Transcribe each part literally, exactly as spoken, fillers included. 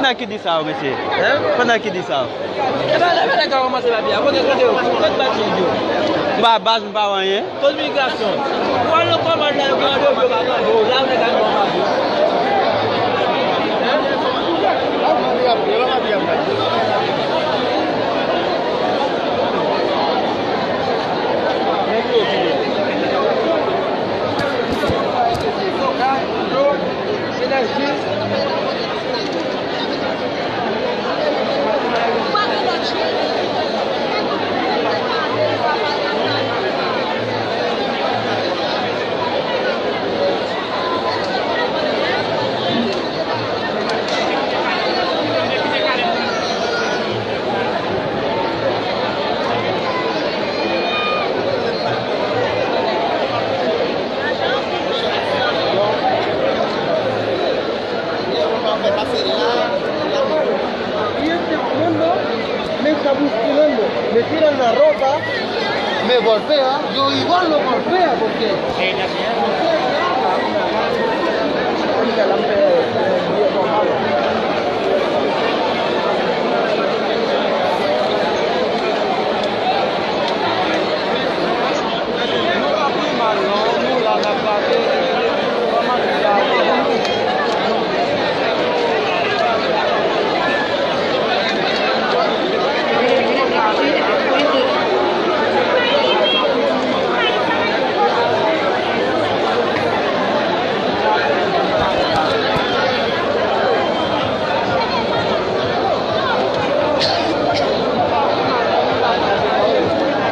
Pandan ki di sa yo, mesye? Pandan ki di sa yo? E pa lè, pa lè ka kòmanse la byen. Kote, kote yo? Kote bati yo? M pa baz, m pa wè anyen. Kote migrasyon? Ou al nan kòmand la, yo gen yo, yo pa tande w. La, ou nèg al kòmand yo. Me está buscando, me tiran la ropa, me golpea, yo igual lo golpea porque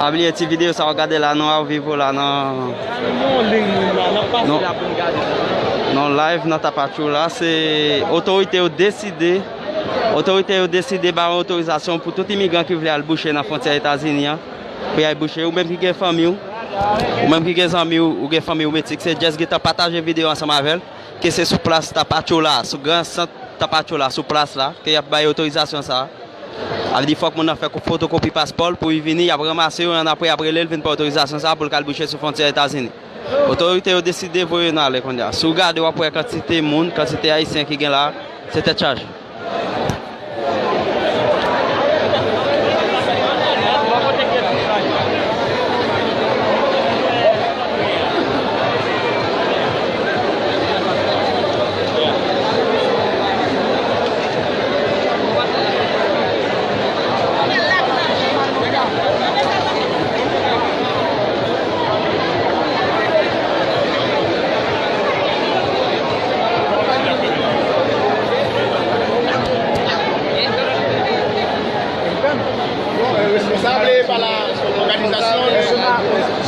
Pa bliye ti videyo sa w gade la, nou ap viv la nan, nan live nan Tapachula. Se otorite yo deside, otorite yo deside ba yo otorizasyon pou tout imigran ki vle al bouche nan fwontyè Etazini an, pou y al bouche. Ou menm ki gen fanmi w, ou menm ki gen zanmi w, ou gen fanmi w Meksik, se just gentan pataje videyo ansanm avè l, ke se sou plas Tapachula, sou gran sant Tapachula, sou plas la, ke y ap bay otorizasyon sa a. Sa vle di fòk moun nan fè ko-, fotokopi paspò l pou li vini, y ap ranmase yo, annapre y ap rele l vin pran otorizasyon sa a pou l ka al bouche sou fwontyè Etazini. Otorite yo deside voye nou ale kounye a. Si w gade, w ap wè kantite moun, kantite ayisyen ki gen la, se tèt chaje. Responsable para la organización. Es una,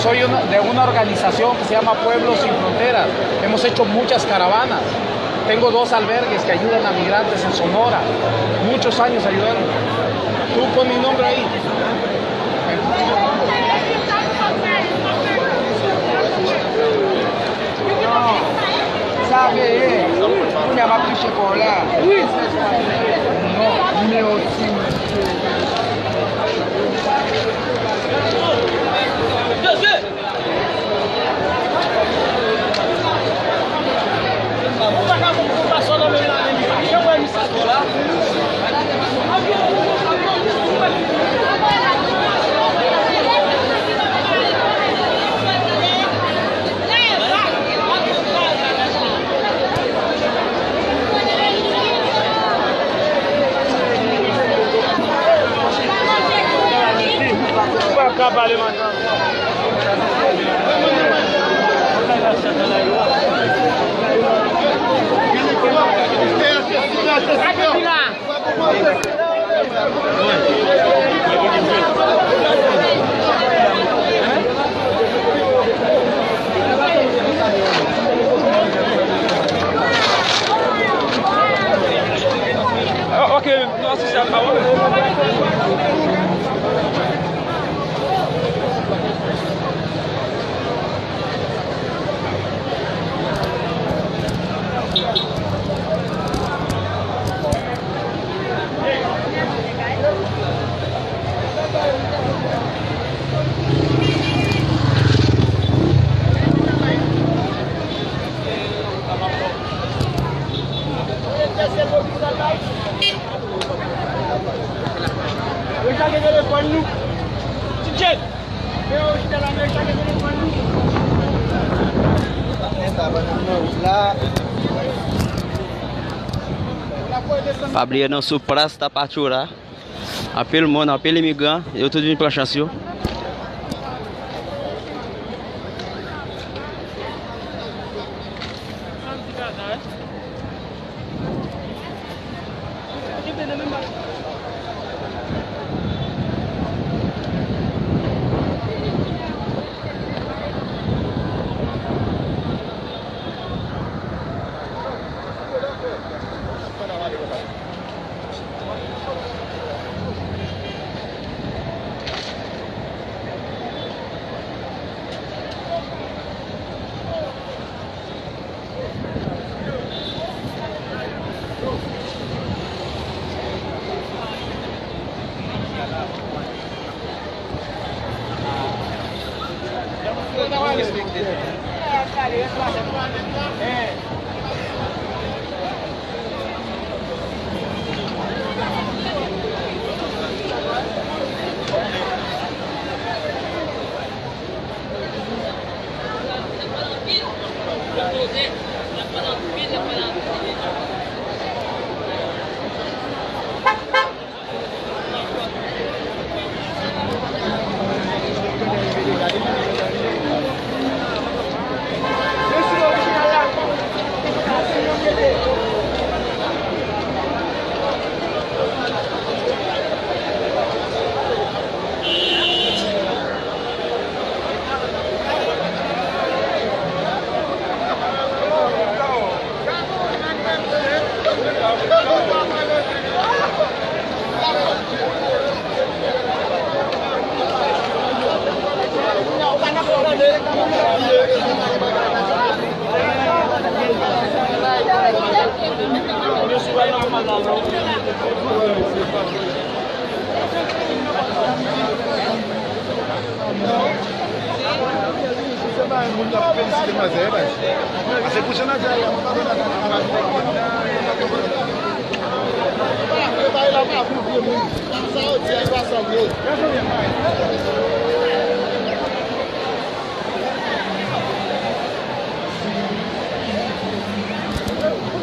soy una, de una organización que se llama Pueblos Sin Fronteras. Hemos hecho muchas caravanas. Tengo dos albergues que ayudan a migrantes en Sonora. Muchos años ayudando. Tú pon mi nombre ahí. Non. Sa veye. Kounye a m ap touche kò w la. Wi. Non, nimewo ti mesye. Ok, non, se sa, pawòl. Yo chake telefòn nou. T J. Yo chita la, yo chake telefòn nou. Pa bliye non, sou plas Tapachula. Anpil moun, anpil imigran, yo tout vin pran chans yo.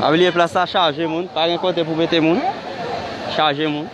Pa bliye plas la chaje moun, pa gen kote pou mete moun. Chaje moun.